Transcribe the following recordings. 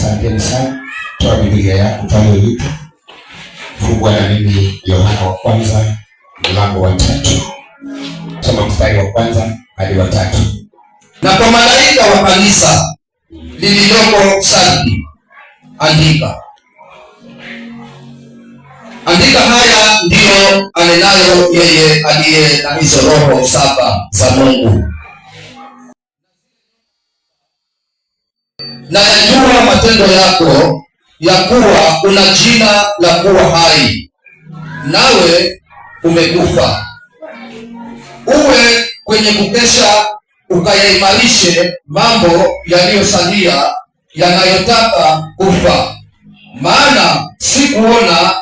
Asanteni sana. Toa Biblia yako pale ulipo, fungua na mimi Yohana wa kwanza mlango wa 3, soma mstari wa kwanza hadi wa 3. Na kwa malaika wa kanisa lililoko Sardi andika, andika haya ndiyo anenayo yeye aliye na hizo roho 7 za Mungu, na yajua matendo yako, ya kuwa una jina la kuwa hai, nawe umekufa. Uwe kwenye kukesha, ukayaimarishe mambo yaliyosalia yanayotaka kufa, maana sikuona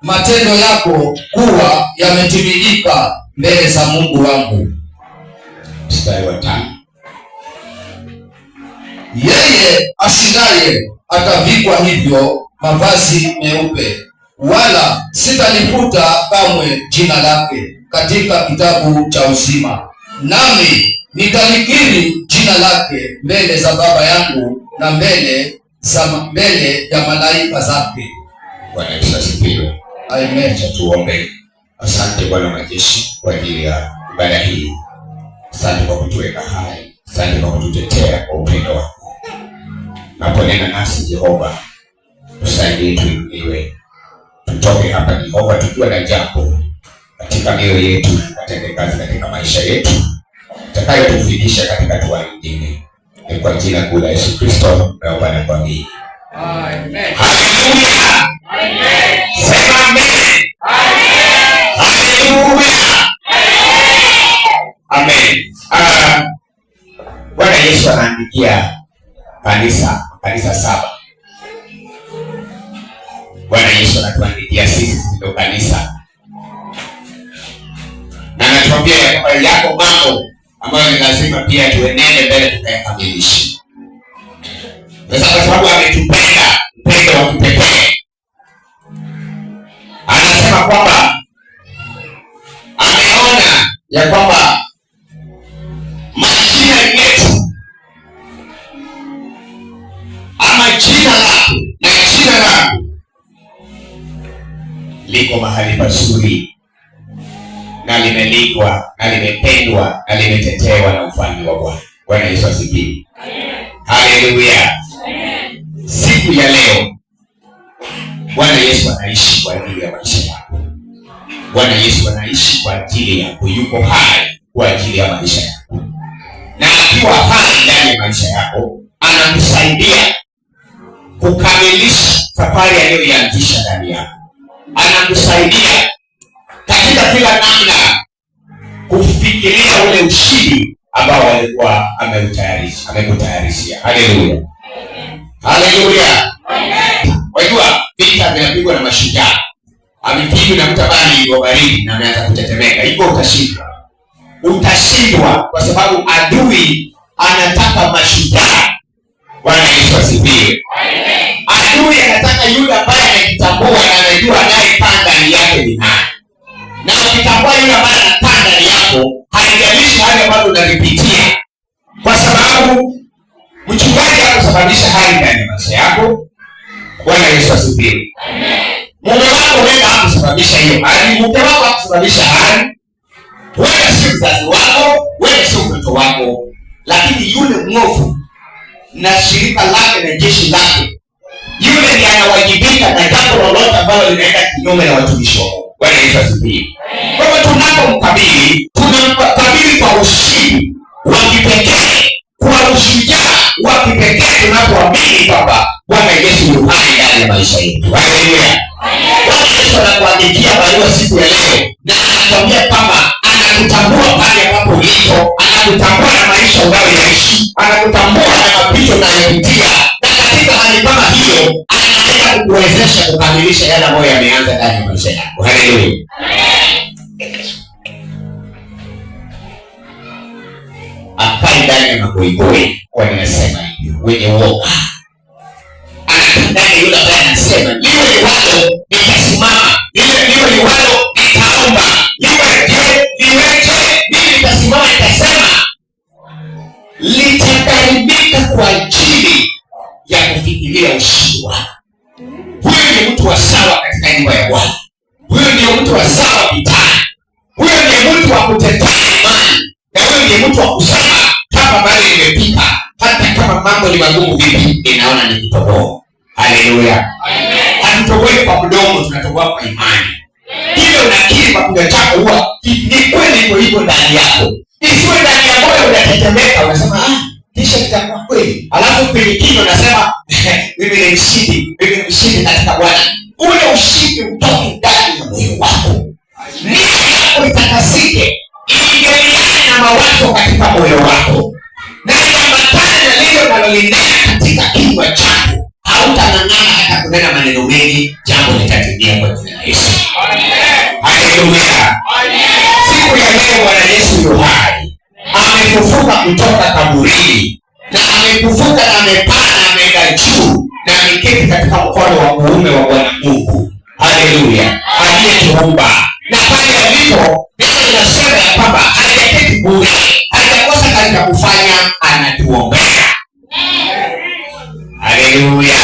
matendo yako kuwa yametimilika mbele za Mungu wangu. Mstari wa 5. Yeye ashindaye atavikwa hivyo mavazi meupe, wala sitalifuta kamwe jina lake katika kitabu cha uzima, nami nitalikiri jina lake mbele za Baba yangu na mbele ya malaika zake. Bwana Yesu asifiwe. Amen. Acha tuombe. Asante Bwana majeshi kwa ajili ya ibada hii. Asante kwa kutuweka hai. Asante kwa kututetea kwa upendo wako. Naponena nasi Jehova, tusaidie tuinuliwe. Tutoke hapa Jehova tukiwa na jambo katika mioyo yetu, katende kazi katika maisha yetu itakayotufikisha katika hatua nyingine. Ni kwa jina kuu la Yesu Kristo naomba na kuamini. Amen. Haleluya. Amen. Sema amen. Amen. Haleluya. Amen. Bwana Yesu anaandikia kanisa 7. Bwana Yesu anatuandikia sisi ndio kanisa. Na anatuambia ya kwamba yako mambo ambayo ni lazima pia tuenende mbele tukayakamilishe. Sasa kwa sababu ametupenda upendo wa kipekee, anasema kwamba ameona ya kwamba majina yetu ama jina lako na jina langu liko mahali pazuri na limelindwa na limependwa na limetetewa na ufalme wa Bwana. Bwana Yesu asifiwe. Haleluya. Siku ya leo Bwana Yesu anaishi kwa ajili ya maisha yako. Bwana Yesu anaishi kwa ajili yako, yuko hai kwa ajili ya maisha yako. Na akiwa hai ndani ya maisha yako, anakusaidia kukamilisha safari aliyoianzisha ndani yako. Anakusaidia katika kila namna kufikiria ule ushindi ambao alikuwa amekutayarishia. Haleluya. Haleluya. Wajua vita vinapigwa na mashujaa. Amepigwa na mtu ambaye ni baridi na ameanza kutetemeka. Hivyo utashindwa. Utashindwa kwa sababu adui anataka mashujaa. Bwana Yesu asifiwe. Adui anataka yule ambaye anajitambua na anajua anayekaa ndani yake ni nani. Na ukitambua yule ambaye anakaa ndani yako, haijalishi hali ambazo unazipitia, kwa sababu mchungaji hakusababisha hali ndani ya maisha yako. Bwana Yesu asifiwe. Mume wako huenda hakusababisha hiyo hali, mke wako hakusababisha hali, wewe si mzazi wako, wewe si mtoto wako, lakini yule mwovu na shirika lake na jeshi lake, yule ndiye anawajibika na jambo lolote ambalo linaenda kinyume na watumishi wa Mungu. Bwana Yesu asifiwe. Kwa hivyo tunapomkabili, tunamkabili kwa ushindi wa kipekee, kwa ushujaa wa kipekee, tunapoamini kwamba Bwana Yesu yu hai ndani ya maisha yetu. Haleluya. Bwana Yesu anakuandikia barua siku ya leo na anakuambia kwamba anakutambua pale ambapo ulipo, anakutambua na maisha unayoyaishi, anakutambua na mapito unayopitia, na katika hali kama hiyo anaenda kukuwezesha kukamilisha yale ambayo yameanza ndani ya maisha yako. Haleluya. Akai ndani ya magoigoi, kwa ninasema hivyo, wenye uoga. Anakaa ndani yule ambaye anasema liwe liwalo nitasimama, liwe liwalo nitaomba, liwe je liweje, mimi nitasimama nitasema. Litakaribika kwa ajili ya kufikiria Mambo ni magumu vipi, ninaona nikitoboa. Haleluya. Hatutoboi kwa mdomo, tunatoboa kwa imani. Hivyo unakiri kwa kinywa chako, huwa ni kweli iko hivyo ndani yako. Isiwe ndani ya moyo unatetemeka, unasema kisha kitakuwa kweli. Alafu kwenye kinywa unasema mimi ni mshindi, mimi ni mshindi katika Bwana. Ule ushindi utoke ndani ya moyo wako. Nia yako itakasike, iingiliane na mawazo katika moyo wako, na iambatane na lile unalolinena katika kinywa chako. Hautang'ang'ana hata kunena maneno mengi, jambo litatimia kwa jina la Yesu. Haleluya. Siku ya leo Bwana Yesu yu hai, amefufuka kutoka kaburini, na amefufuka na amepaa na ameenda juu na ameketi katika mkono wa kuume wa Bwana Mungu. Haleluya, aliyetuumba. Na pale alipo, neno linasema ya kwamba hajaketi bure, hajakosa kazi ya kufanya, anatuombea. Haleluya.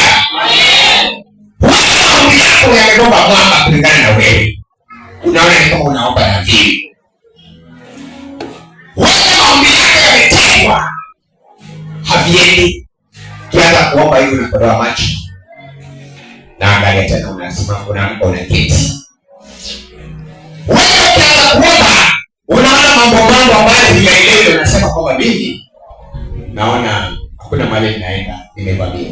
Wewe maombi yako yamegonga mwamba kulingana na wewe. Unaona ni kama unaomba na vile. Wewe maombi yako yametegwa, haviendi. Ukianza kuomba hivi unakodoa macho. Na angalia tena, unasimama, unaamka, unaketi. Wewe ukianza kuomba unaona mambo ambayo huyaelewi, unasema kwamba mimi naona hakuna mahali ninaenda, nimevamiwa.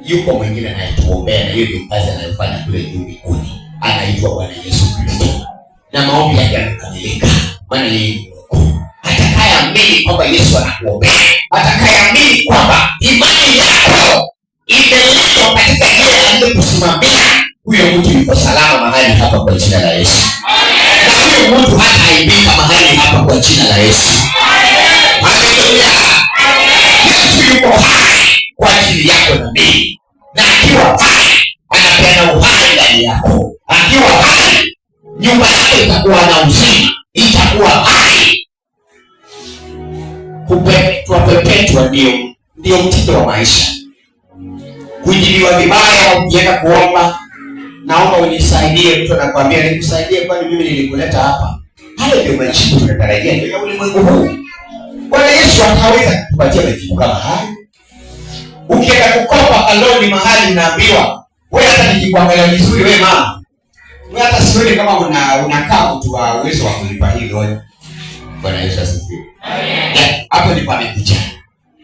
Yuko mwingine anayetuombea, na hiyo ndio kazi anayofanya kule juu mbinguni, anaitwa Bwana Yesu Kristo, na maombi yake yamekamilika, maana yeye ni Mungu. Atakayeamini kwamba Yesu anakuombea, atakayeamini kwamba imani yako imeletwa katika yeye aliyekusimamia, huyo mtu yuko salama mahali hapa kwa jina la Yesu. Na huyo mtu hataaibika mahali hapa kwa jina la Yesu. Haleluya. Yesu yuko hai kwa ajili yako na mimi, na akiwa hai anapeana uhai ndani yako. Akiwa hai nyumba yako itakuwa na uzima, itakuwa hai. Kupepetwa pepetwa ndio mtindo wa maisha. Kujibiwa vibaya ukienda kuomba, naomba unisaidie, mtu anakuambia nikusaidie, kwani mimi nilikuleta hapa? Hayo ndio majibu tunatarajia ndio ya ulimwengu huu. Bwana Yesu akaweza kukupatia majibu kama hayo. Ukienda kukopa kaloni mahali unaambiwa, wewe hata nikikuangalia vizuri wewe mama, wewe hata sioni kama unakaa mtu wa uwezo wa kulipa hii loan. Bwana Yesu asifiwe. Amen. Hapo ndipo amekuja.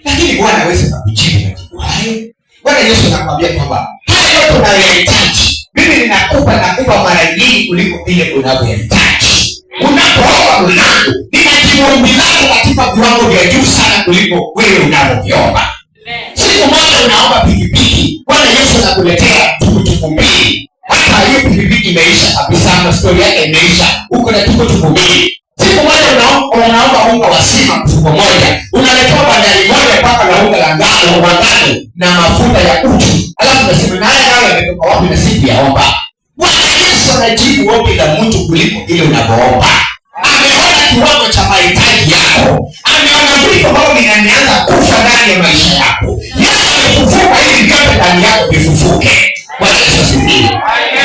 Lakini Bwana hawezi kukujibu majibu hayo. Bwana Yesu anakuambia kwamba haya yote unayohitaji mimi ninakupa mara nyingi kuliko vile unavyohitaji. Unapoomba mlango, ninajibu ombi lako katika viwango vya juu sana kuliko wewe unavyoomba. Siku moja unaomba pikipiki, Bwana Yesu anakuletea tukutuku mbili. Hata hiyo pikipiki imeisha kabisa, na story yake imeisha, uko na tukutuku mbili. Siku moja unaomba unga wa sima mfuko moja, unaletewa bandari moja mpaka na unga la ngano wa ngano na mafuta ya uchu. Alafu unasema na haya nayo yametoka wapi na siku yaomba? Bwana Yesu anajibu ombi la mtu kuliko ile unavyoomba. Ameona kiwango cha mahitaji yako, ameona vitu ambavyo vinaanza kufa ndani ya maisha yako. Yeye amefufuka ili vyote ndani yako vifufuke. Bwana Yesu asifiwe.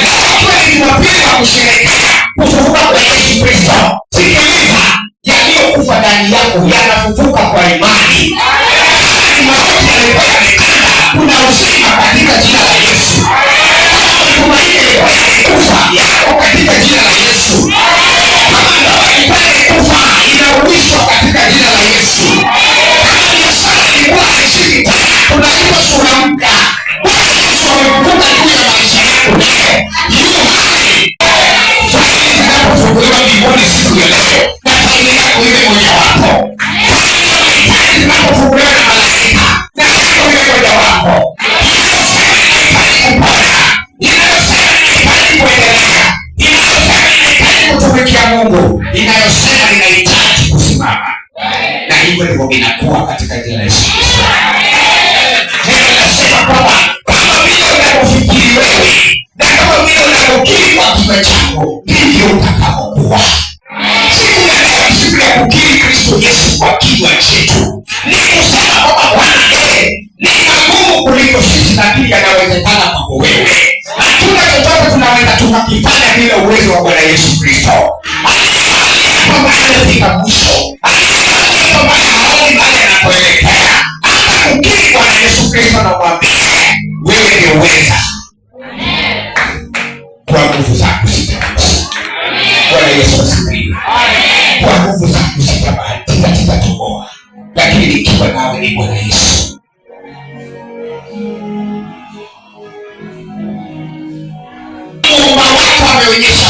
Leo kweli Jumapili ya kusherehekea kufufuka kwa Yesu Kristo. Sikiliza, yaliyokufa ndani yako yanafufuka kwa imani. Kama ni mauti yalikuwa yametanda, kuna uzima katika jina la Yesu. Kama matumaini yalikuwa yamekufa, yako katika jina la Yesu. Kama ndoa ilikuwa imekufa, inarudishwa katika jina la Yesu. Kama biashara ilikuwa haishiki tena,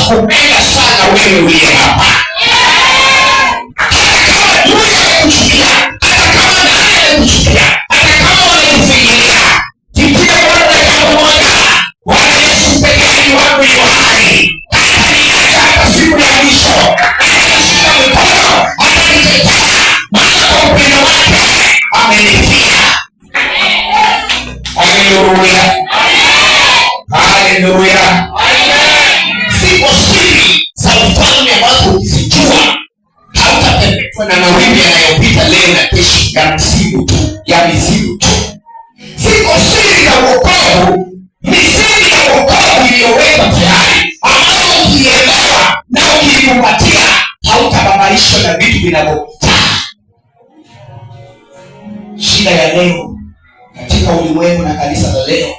Yesu akupenda sana wewe uliye hapa. Hata kama adui amekuchukia, hata kama nani amekuchukia, hata kama wamekufinyilia, jitie moyo na jambo moja: Bwana Yesu mteteaji wangu yu hai, hataniacha hata siku ya mwisho, atanishika mkono, atanitetea, maana kwa upendo wake amenifia. Haleluya, haleluya. Ziko siri za ufalme ambazo ukizijua hautapepetwa na mawimbi yanayopita leo na kesho ya msimu tu, ya mizimu tu. Ziko siri za wokovu, misingi ya wokovu iliyowekwa tayari, ambayo ukiielewa na ukiikumbatia hautababaishwa na vitu vinavyopita. Shida ya leo katika ulimwengu na kanisa la leo,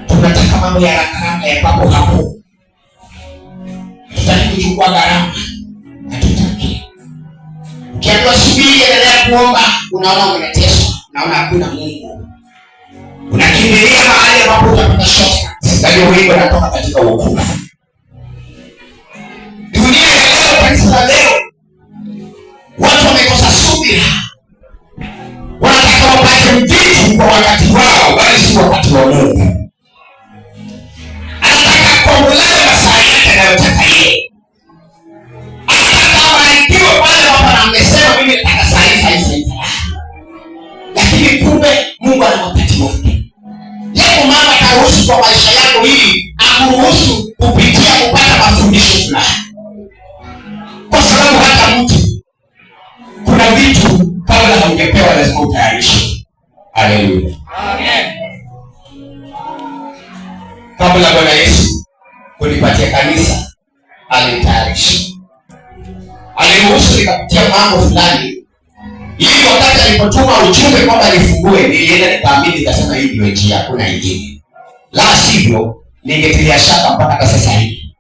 tunataka mambo ya haraka haraka ya papo hapo. Hatutaki kuchukua gharama, hatutaki. Ukiambiwa subiri, endelea kuomba, unaona umeteswa, unaona hakuna Mungu, unakimbilia mahali ambapo utapata shortcut. Na ndio wimbo unatoka katika wokovu. Dunia ya leo, kanisa la leo, watu wamekosa subira, wanataka wapate vitu kwa wakati wao, bali si wakati wa Mungu. Anataka akombolewe masaa yake anayotaka yeye, anataka abarikiwe pale ambapo amesema mimi nataka saa hii, saa hii, saa hii. Lakini kumbe Mungu ana wakati wake. Yeye mama ataruhusu kwa maisha yako ili akuruhusu kupitia kupata mafundisho fulani, kwa sababu hata mtu kuna vitu kabla haujapewa lazima utayarishe. Haleluya! Kabla Bwana Yesu kunipatia kanisa, alinitayarisha, aliruhusu nikapitia mambo fulani, ili wakati alipotuma ujumbe kwamba nifungue, nilienda nikaamini, nikasema hii ndio njia, hakuna ingine, la sivyo ningetilia shaka mpaka hata sasa hivi.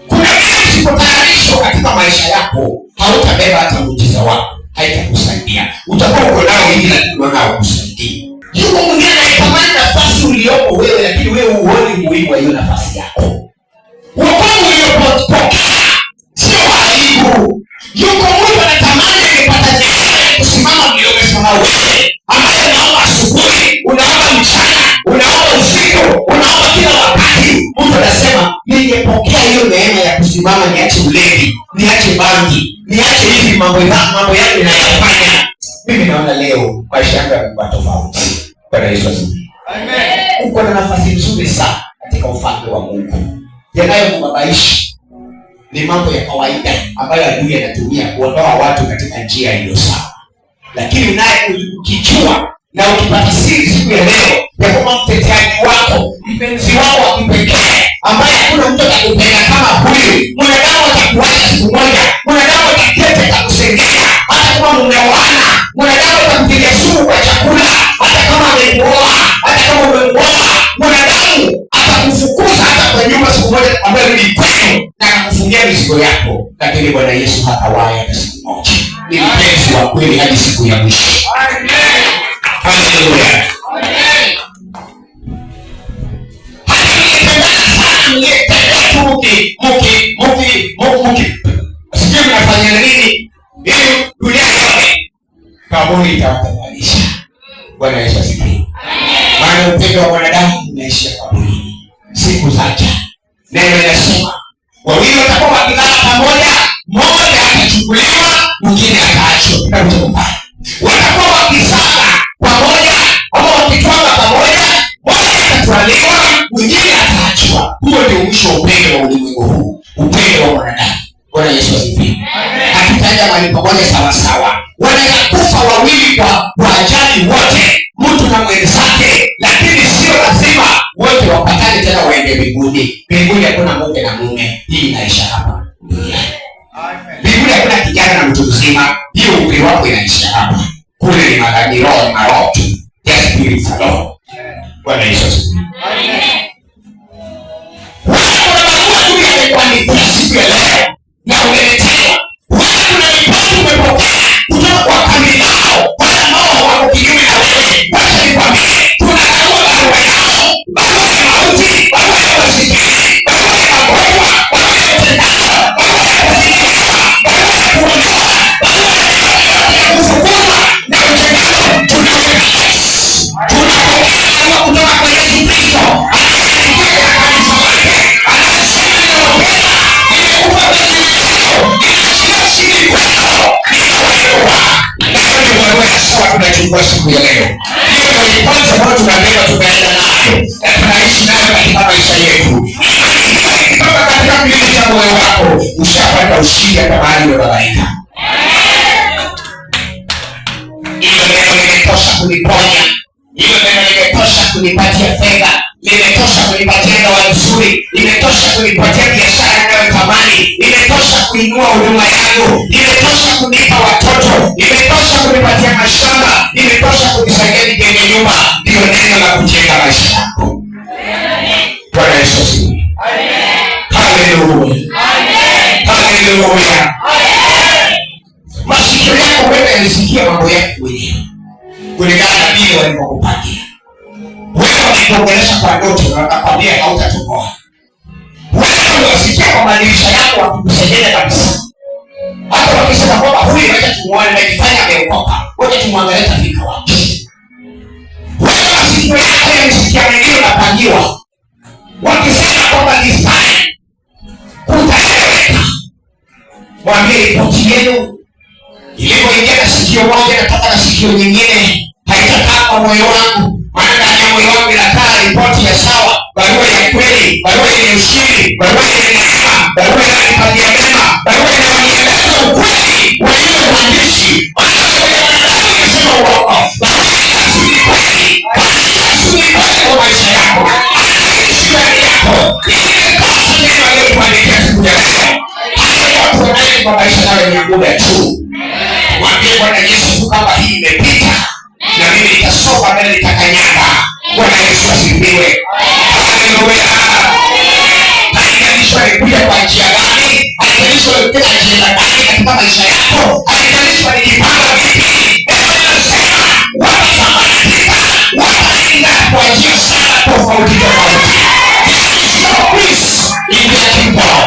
Kuna vitu usipotayarishwa katika maisha yako, hautabeba hata muujiza wako, haitakusaidia. Utakuwa uko nao hivi, lakini unaona haukusaidii. Yuko mwingine anayetamani nafasi uliopo wewe, lakini wewe huoni umuhimu wa hiyo nafasi yako. Wokovu uliopokea sio wa aibu. Yuko mtu anatamani angepata neema ya kusimama vile umesimama wewe, ambaye unaomba asubuhi, unaomba mchana, unaomba usiku, unaomba kila wakati. Mtu anasema ningepokea hiyo neema ya kusimama, niache ulevi, niache bangi, niache hivi mambo yangu ninayofanya. Mimi naona leo maisha yangu yamekuwa tofauti. Bwana Yesu asifiwe. Amen. Uko na nafasi nzuri sana katika ufalme wa Mungu. Yanayokubabaisha ni mambo ya kawaida ambayo adui anatumia kuondoa watu katika njia iliyo sawa. Lakini naye ukijua na ukipata siri siku ya leo ya kwamba mteteaji wako, mpenzi wako wa kipekee, ambaye hakuna mtu atakupenda kama huyu, mwanadamu atakuacha siku moja, mwanadamu ataketi atakusengenya, hata kama mumeoana, mwanadamu atakutilia sumu kwa chakula, hata kama amekuoa, hata kama umemuoa, mwanadamu atakufukuza hata kwa nyumba siku moja ambayo ni kwenu na akakufungia mizigo yako. Lakini Bwana Yesu hatawahi hata siku moja. Ni mpenzi wa kweli hadi siku ya mwisho. Haleluya. Hata mlipendana sana, mlitembea tu mki sijui mnafanya nini, ili dunia yote kaburi itawatenganisha. Bwana Yesu asifiwe. Maana upendo wa mwanadamu unaishia kaburini, siku zaja. Neno linasema wawili watakuwa wakilala pamoja, mmoja atachukuliwa, mwingine ataachwa. Kitabu cha Mithali. Watakuwa wakisaka pamoja ama wakitwanga pamoja, mmoja atatwaliwa, mwingine ataachwa. Huo ndio mwisho wa upendo wa ulimwengu huu, upendo wa mwanadamu. Bwana Yesu asifiwe. Hatutaenda mahali pamoja sawa sawa. Wanaweza kufa wawili kwa ajali wote, mtu na mwenzake, lakini sio lazima wote wapatane tena waende mbinguni. Mbinguni hakuna mke na mume, hii inaisha hapa duniani. Mbinguni hakuna kijana na mtu mzima, hiyo umri wako inaisha hapa. Kule ni magani, roho ni maroho tu, just spirits alone. Bwana Yesu asifiwe. Wala kuna barua tu yamekuandikia siku ya leo na umeletewa. Wala kuna ripoti umepokea kutoka kwa kambi lao, wale ambao wako kinyume na wewe. Wacha nikwambie, tunararua barua yao, barua ya mauti, barua tunachukua siku ya leo. Hiyo ndio ripoti ambayo tunabeba, tunaenda nayo na tunaishi nayo katika maisha yetu. Imani hiyo ikitoka katika kilindi cha moyo wako, ushapata ushindi hata mahali umebabaika. Hilo neno limetosha kuniponya, hilo neno limetosha kunipatia fedha, limetosha kunipatia ndoa nzuri, limetosha kunipatia biashara ninayotamani, limetosha kuinua huduma yangu, limetosha kunipa watoto, limetosha kunipatia mashamba, limetosha kunisaidia nijenge nyumba. Ndiyo neno la kujenga maisha yako. Bwana Yesu asifiwe. Haleluya, haleluya. Masikio yako wewe yalisikia mambo yako mwenyewe kulingana na vile walivyokupangia. Wewe walikuongelesha kwa ndoto na wakakwambia hautatoboa. Wewe uliwasikia kwa madirisha yako wakikusengenya kabisa, hata wakisema kwamba huyu wacha tumuone, amejifanya ameokoka, wacha tumwangalie tafika wapi. Wewe masikio yako yalisikia mengine unapangiwa, wakisema kwamba this time kutaeleweka. Mwambie ripoti yenu ilivyoingia na sikio moja natoka na sikio nyingine, haitakaa kwa moyo wangu, maana ndani ya moyo wangu inakaa ripoti ya sawa, barua ya kweli, barua yenye ushindi, barua yenye neema, barua inayonipangia mema, barua inayonieleza ukweli wa yule mwandishi. Maana barua ya mwanadamu inasema uongo, barua ya Yesu ni kweli. Maana Yesu ni kweli kwa maisha yako, anaishi ndani yako. Imetosha neno aliyotuandikia siku ya leo. Haya yote wanayokubabaisha nayo ni ya muda tu. Mwambie Bwana Yesu kama hii imepita na mimi nitasonga mbele, nitakanyaga. Bwana Yesu asifiwe. Haleluya. Haijalishi walikuja kwa njia gani, haijalishi walikuja na njia gani katika maisha yako, haijalishi walijipanga vipi. Biblia inasema watasambaratika, wataenda kwa njia saba tofauti tofauti. There is no peace in their kingdom.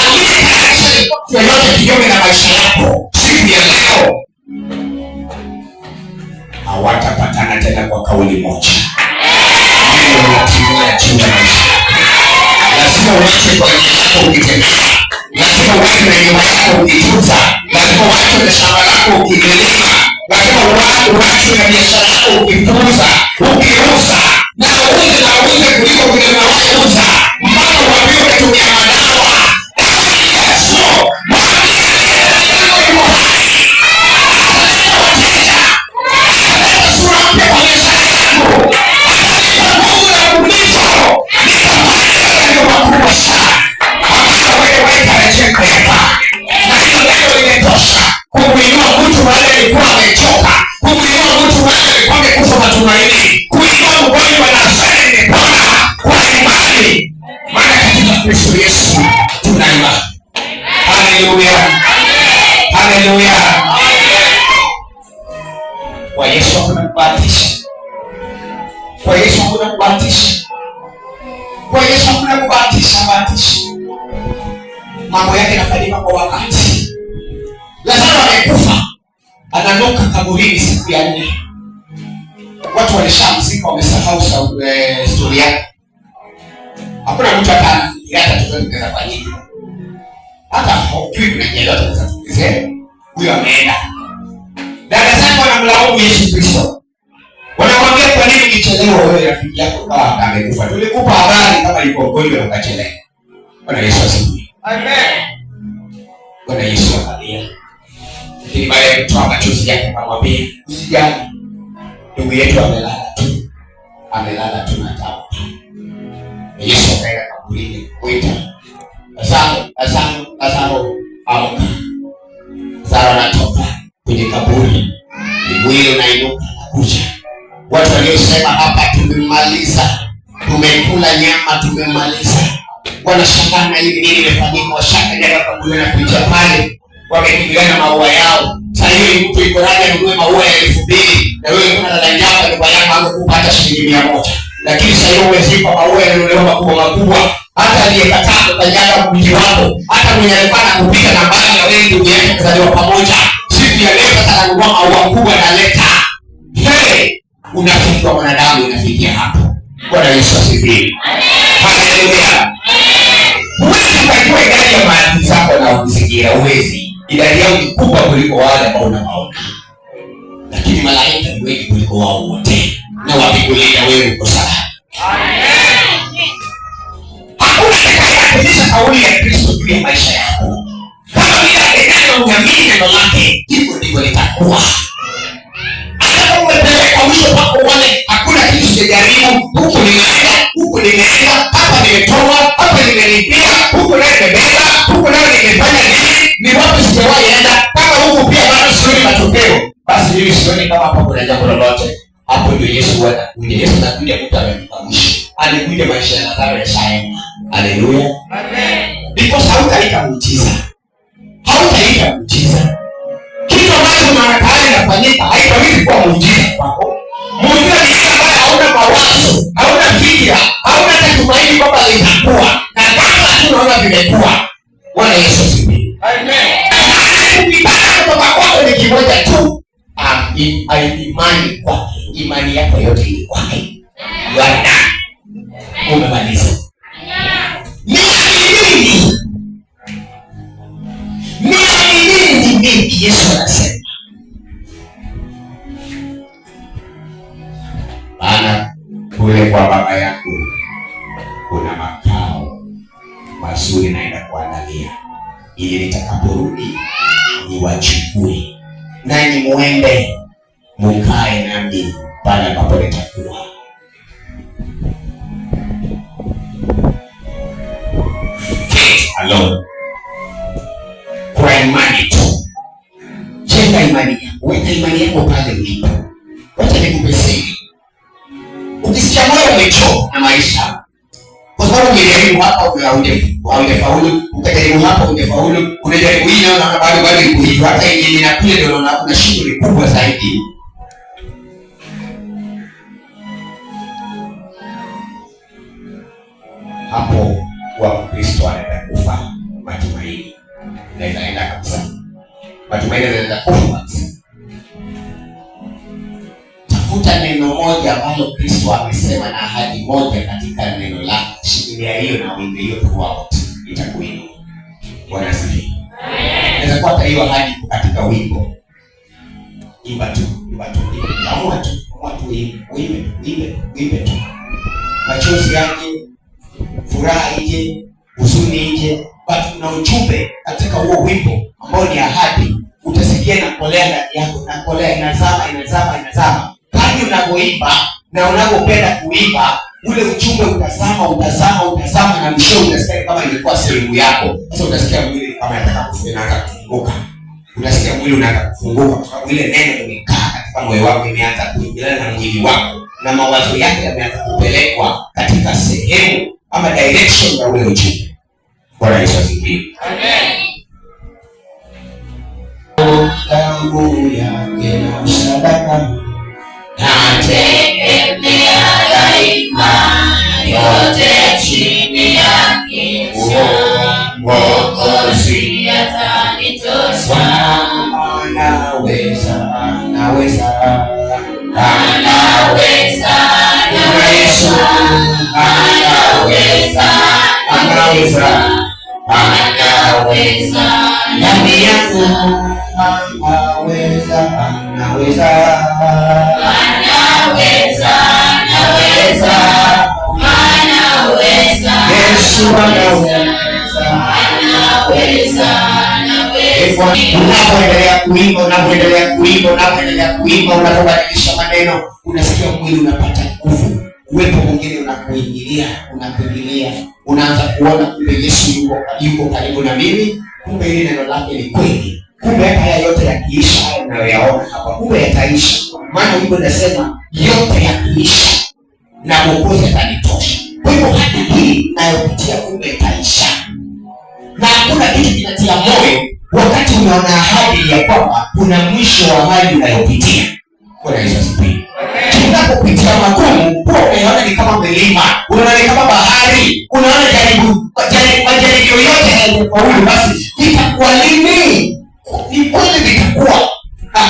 Aliyetayarisha ripoti yoyote kinyume na maisha yako siku ya leo hawatapatana tena kwa kauli moja. Neno linatimia juu ya maisha yako. Lazima uache kwa njia yako ukitembea, lazima uache na nyumba yako ukitunza, lazima uache na shamba lako ukilima, lazima uache na biashara yako ukifuza, ukiuza na uuze na uuze kuliko vile unawahi uza, mpaka uambiwe umetumia madawa. Ewe Yesu, mwambie ndani yako yuko hai, ataleta wateja, ataleta sura mpya kwa biashara yangu, atanipa nguvu na ubunifu, nitafanya yaliyo makubwa sana ambayo wewe waitarajia kuyafanya. Na hilo neno limetosha kumuinua mtu mahali alikuwa amechoka, kumuinua mtu mahali alikuwa amekufa matumaini, kuinua mgonjwa na aseme nimepona kwa imani, maana katika Kristo Yesu tuna imani. Haleluya, haleluya. Kwa Yesu hakuna kubahatisha. Kwa Yesu hakuna kubahatisha. Kwa Yesu hakuna kubahatisha, bahatisha. Mambo yake yanafanyika kwa wakati. Lazaro amekufa, ananuka kaburini siku ya 4. Watu walishamzika, wamesahau story yake. Hakuna mtu hata anafikiria hata chochote kinaweza fanyika. Hata haujui kuna njia yoyote inaweza tokezea. Huyo ameenda. Dada zake wanamlaumu Yesu Kristo. Wanamwambia kwa nini ulichelewa wewe rafiki yako kama amekufa? Tulikupa habari kama yuko mgonjwa na ukachelewa. Bwana Yesu asifiwe. Amen. Bwana Yesu akalia. Lakini baada ya kutoa machozi yake akamwambia, usijali. Ndugu yetu amelala tu. Amelala tu na tabu. Yesu akaenda kaburini kuita Lazaro, Lazaro, Lazaro, amka. Lazaro anatoka kwenye kaburi. Mwili unainuka na kuja. Watu waliosema hapa tumemaliza, tumekula nyama, tumemaliza, wanashangaa na hivi nini imefanyika. Washakanyaga kaburi na kuja pale, wamekimbilia na maua yao. Sasa hiyo mtu yuko radhi anunue maua ya 2000 na wewe kuna dada yako nyumba yako hakukupa hata shilingi 100, lakini sasa hiyo umezikwa maua yananunuliwa makubwa makubwa. Hata aliyekataa kukanyaga mji wako, hata mwenye alikuwa anakupita na mbali na wewe ndugu yake kuzaliwa pamoja, siku ya leo sasa ananunua maua kubwa analeta. Hey, unafiki wa mwanadamu unafikia hapo. Bwana Yesu asifiwe. Haleluya. Huwezi ukajua idadi ya maadui zako na kuzingira, huwezi. Idadi yao ni kubwa kuliko wale ambao unawaona. Lakini malaika Malaika ni wengi kuliko wao wote, na wakikulinda wewe uko salama. Hakuna atakayebadilisha kauli ya Kristo juu ya maisha yako. Kama vile atendayo uamini neno lake, hivyo ndivyo litakuwa. Hata kama umepelekwa mwisho pako uone hakuna kitu sijajaribu, huku nimeenda, huku nimeenda, hapa nimetoa, hapa nimelipia, huku nayo nimebeba, huku nayo nimefanya nini, ni wapi sijawahi enda, kama huku pia bado sioni matokeo, basi mimi sioni kama hapa kuna jambo lolote. Hapo ndio Yesu huwa anakuja. Yesu anakuja mtu amefika mwisho. Alikuja maisha ya Lazaro yashaenda. Haleluya. Because hautaita muujiza. Hautaita muujiza. Kitu ambacho mara tayari inafanyika haitawezi kuwa muujiza kwako. Muujiza ni ile ambayo hauna mawazo, hauna fikra, hauna hata tumaini kwamba litakuwa. Na kama tu unaona vimekuwa. Bwana Yesu asifiwe. Ukipata kutoka kwako ni kimoja tu. Imani kwake. Imani yako yote ni kwake. You are done. Umemaliza. Niaminini. Niaminini mimi, Yesu anasema. Maana kule kwa Baba yangu kuna makao mazuri naenda kuandalia, ili nitakaporudi niwachukue, nanyi muende mukae nami pale ambapo nitakuwa. Faith alone, kwa imani tu. Jenga imani yako, weka imani yako pale ulipo. Wacha nikupe siri. Ukisikia moyo umechoka na maisha, kwa sababu umejaribu hapa haujafaulu, ukajaribu hapa hujafaulu, unajaribu hii naona bado bado iko hivyo, hata yenye inakuja ndio unaona kuna shughuli kubwa zaidi. Hapo wa Kristo anaenda kufa matumaini, na inaenda kabisa. Matumaini yanaenda kufa kabisa. Tafuta neno moja ambalo Kristo amesema na ahadi moja katika neno lake. Shikilia hiyo na uimbe hiyo throughout, itakuinua. Bwana asifiwe. Inaweza kuwa hata hiyo ahadi iko katika wimbo. Imba tu, imba tu, imba. Amua tu, amua tu uimbe, uimbe, uimbe, uimbe tu. Machozi yake, furaha ije, huzuni ije, but kuna ujumbe katika huo wimbo ambao ni ahadi. Utasikia inakolea ndani yako, inakolea, inazama, inazama, inazama. Kadri unavyoimba na unavyopenda kuimba, ule ujumbe utazama, utazama, utazama, na mwisho utasikia kama ilikuwa sehemu yako. Sasa utasikia mwili kama inataka kufunguka. Utasikia mwili unaanza kufunguka kwa sababu ile neno limekaa katika moyo wako, imeanza kuingiliana na mwili wako na mawazo yake yameanza kupelekwa katika sehemu ama direction ya ule ujumbe. Bwana Yesu asifiwe. Amen. Damu yake na sadaka Nategemea daima yote chini ya kisha Mwokozi atanitosha. Anaweza, anaweza, Anaweza, Yesu anaweza, anaweza, anaweza, ndani yangu anaweza, anaweza, anaweza, anaweza, anaweza, Yesu anaweza. anaweza, anaweza. Unapoendelea kuimba, unapoendelea kuimba, unapoendelea kuimba, unapobadilisha maneno, unasikia mwili unapata nguvu. Uwepo mwingine unakuingilia, unakuingilia, unaanza kuona kumbe Yesu yuko karibu na mimi, kumbe hili neno lake ni kweli, kumbe hata haya yote yakiisha, haya unayoyaona hapa, kumbe yataisha. Maana wimbo unasema yote yakiisha na Mwokozi atanitosha. Kwa hivyo hata hii nayopitia kumbe itaisha. Na hakuna kitu kinatia moyo wakati unaona ahadi ya kwamba kuna mwisho wa hali unayopitia. Bwana Yesu asifiwe. Tunapopitia magumu, huwa unaona ni kama milima, unaona ni kama bahari, unaona majaribio yote hayajafaulu, basi vitakuwa lini? Ni kweli vitakuwa?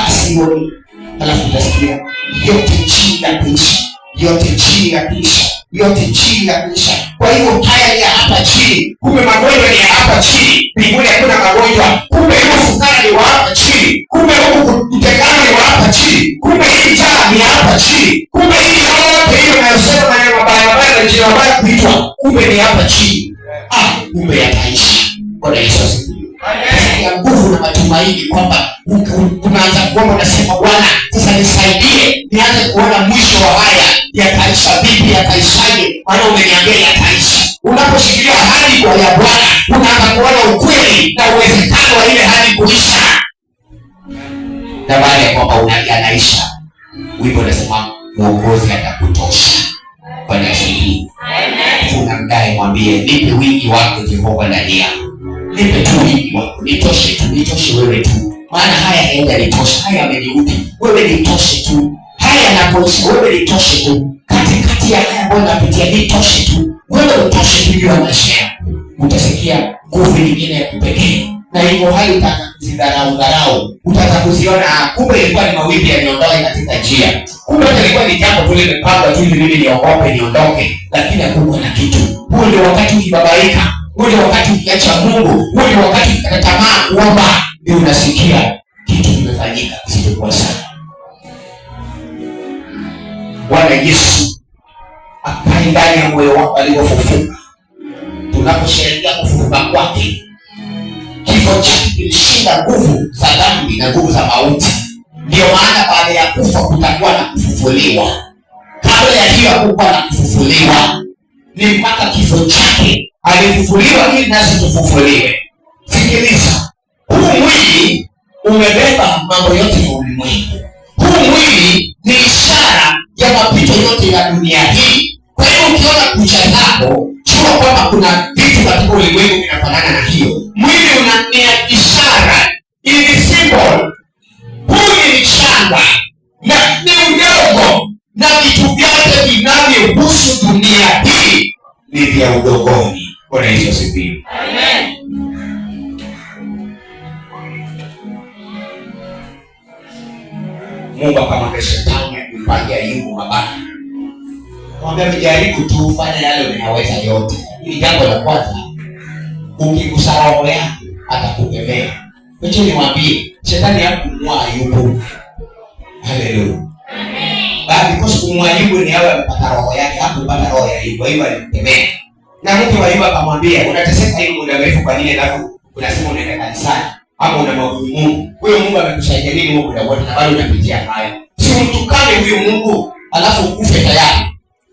Sioni. Halafu utasikia yote chini ya kuisha, yote chini ya kuisha, yote chini ya kuisha. Kwa hiyo haya ni ya hapa chini, kumbe magonjwa ni ya hapa chini, mbinguni hakuna magonjwa. Kumbe huku fukara ni wa hapa chini, kumbe huku kutekana ni wa hapa chini, kumbe hii hii njaa ni hapa chini, kumbe hii yote hiyo unayosema maneno mabaya mabaya na jina mabaya kuitwa, kumbe ni hapa chini. Ah, kumbe yataisha. Bwana Yesu asifiwe. Ya nguvu na matumaini kwamba unaanza kuomba, unasema Bwana, sasa nisaidie nianze kuona mwisho wa haya, yataisha vipi, yataishaje? Maana umeniambia yataisha. Unaposhikilia ahadi kwa ya Bwana, unaanza kuona ukweli na uwezekano wa ile hali kuisha, na baada ya kwamba yanaisha, wimbo unasema Mwokozi atakutosha. Bwana asifiwe. Unamdai, mwambie nipe wingi wako Jehova ndani yangu, nipe tu wingi wako, nitoshe tu, nitoshe wewe tu, maana haya hayajanitosha, haya yameniudhi, wewe nitoshe tu, haya yanapoisha, wewe nitoshe tu, katikati ya haya ambayo napitia, nitoshe tu, wewe utoshe tu juu ya maisha yangu. Utasikia nguvu nyingine ya kipekee, na hivyo hayo utaanza kuzidharau dharau, utaanza kuziona, kumbe ilikuwa ni mawimbi yaniondoe katika njia, kumbe hata ilikuwa ni jambo tu limepangwa tu ili mimi niogope niondoke, lakini hakukuwa na kitu. Huo ndio wakati ukibabaika, huo ndio wakati ukiacha Mungu, huo ndio wakati ukikata tamaa kuomba, ndio unasikia kitu kimefanyika kisichokuwa sawa. Bwana Yesu akae ndani ya moyo wako alivyofufuka. Tunaposherehekea kufufuka kwake, kifo chake kilishinda nguvu za dhambi na nguvu za mauti. Ndio maana baada ya kufa kutakuwa na kufufuliwa. Kabla ya hiyo hakukuwa na kufufuliwa, ni mpaka kifo chake alifufuliwa ili nasi tufufuliwe. Sikiliza, huu mwili umebeba mambo yote ya ulimwengu. Huu mwili ni ishara ya mapito yote ya dunia hii. Kwa hiyo ukiona kucha zako, jua kwamba kuna vitu katika ulimwengu vinafanana na hiyo. Mwili una ni ishara, ni symbol. Huu ni mchanga na ni udongo, na vitu vyote vinavyohusu dunia hii ni vya udongoni. Bwana Yesu asifiwe. Amen. Mungu akamwambia shetani akimpangia Ayubu mabaya, akamwambia mjaribu tu, fanya yale unayoweza yote, lakini jambo la kwanza, ukigusa roho yako atakukemea. Wacha niwaambie, shetani hakumua Ayubu. Haleluya. Bali because kumua Ayubu ni awe amepata roho yake, hakupata roho ya Ayubu, Ayubu alimkemea. Na mke wa Ayubu akamwambia, unateseka hivi muda mrefu kwa nini alafu unasema unaenda kanisani ama unamwabudu Mungu? Huyo Mungu amekusaidia nini huo muda wote na bado unapitia haya? Si umtukane huyo Mungu alafu ukufe tayari.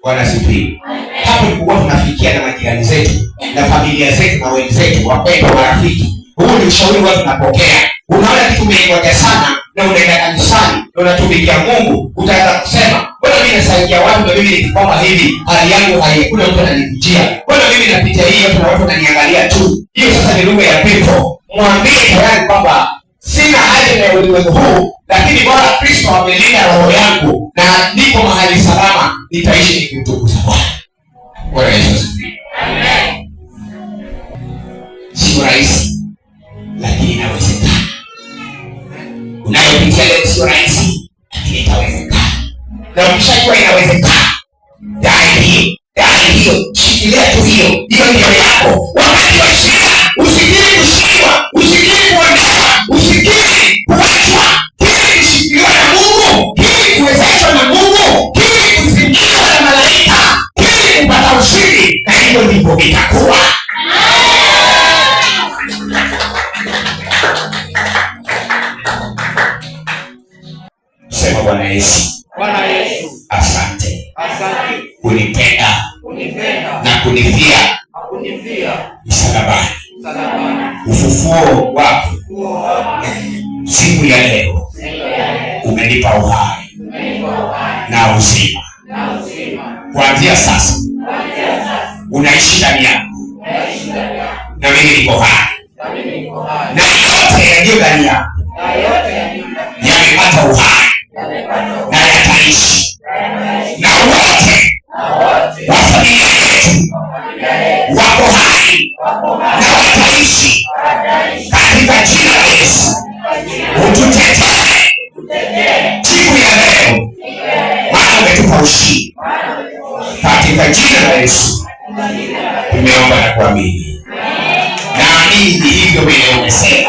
Bwana asifiwe. Hapo ndipo tunafikia na majirani zetu na familia zetu na wenzetu, wapendwa, marafiki. Huu ni ushauri watu tunapokea. Unaona kitu umeingoja sana na unaenda kanisani na unatumikia Mungu, utaanza kusema mbona mimi nasaidia watu na mimi nikikwama hivi hali yangu haikuna mtu ananikujia, mbona mimi napitia hii yote na watu wananiangalia tu. Hiyo sasa ni lugha ya pepo. Mwambie tayari kwamba sina haja na ulimwengu huu, lakini Bwana Kristo amelinda roho yangu na niko mahali salama, nitaishi nikimtukuza Bwana. Bwana Yesu asifiwe. Amen. Sio rahisi, lakini inawezekana. Unayopitia leo sio rahisi, lakini itawezekana. Na ukishajua inawezekana, dai hiyo, dai hiyo, shikilia tu hiyo, hiyo ndio yako. Wakati wa shida usikiri kushindwa, usikiri kuonewa, usikiri kuachwa. Kiri kushikiliwa na Mungu, kiri kuwezeshwa na Mungu, kiri kuzingirwa na malaika, kiri kupata ushindi, na hivyo ndivyo itakuwa. Sema Bwana Yesu, Bwana Yesu, asante asante kunipenda kunipenda na kunifia na kunifia msalabani. msalabani. Ufufuo wako Ufufuo wako siku ya leo siku ya leo umenipa uhai umenipa uhai na uzima. na uzima. Kuanzia sasa Kuanzia sasa unaishi ndani yangu naishi ndani yako na mimi niko hai, na mimi niko hai, na yote yaliyo ndani yangu na yote yaliyo ndani yamepata uhai yamepata na yataishi, uhai na wote na wote wa familia yetu wa familia yetu wako hai wako na hai wataishi wataishi katika jina la Yesu. katika jina Ututetee tutetee siku ya leo, siku ya leo, maana umetupa ushindi maana umetupa katika jina la Yesu. katika jina la Tumeomba na kuamini. Naamini ni hivyo vile umesema.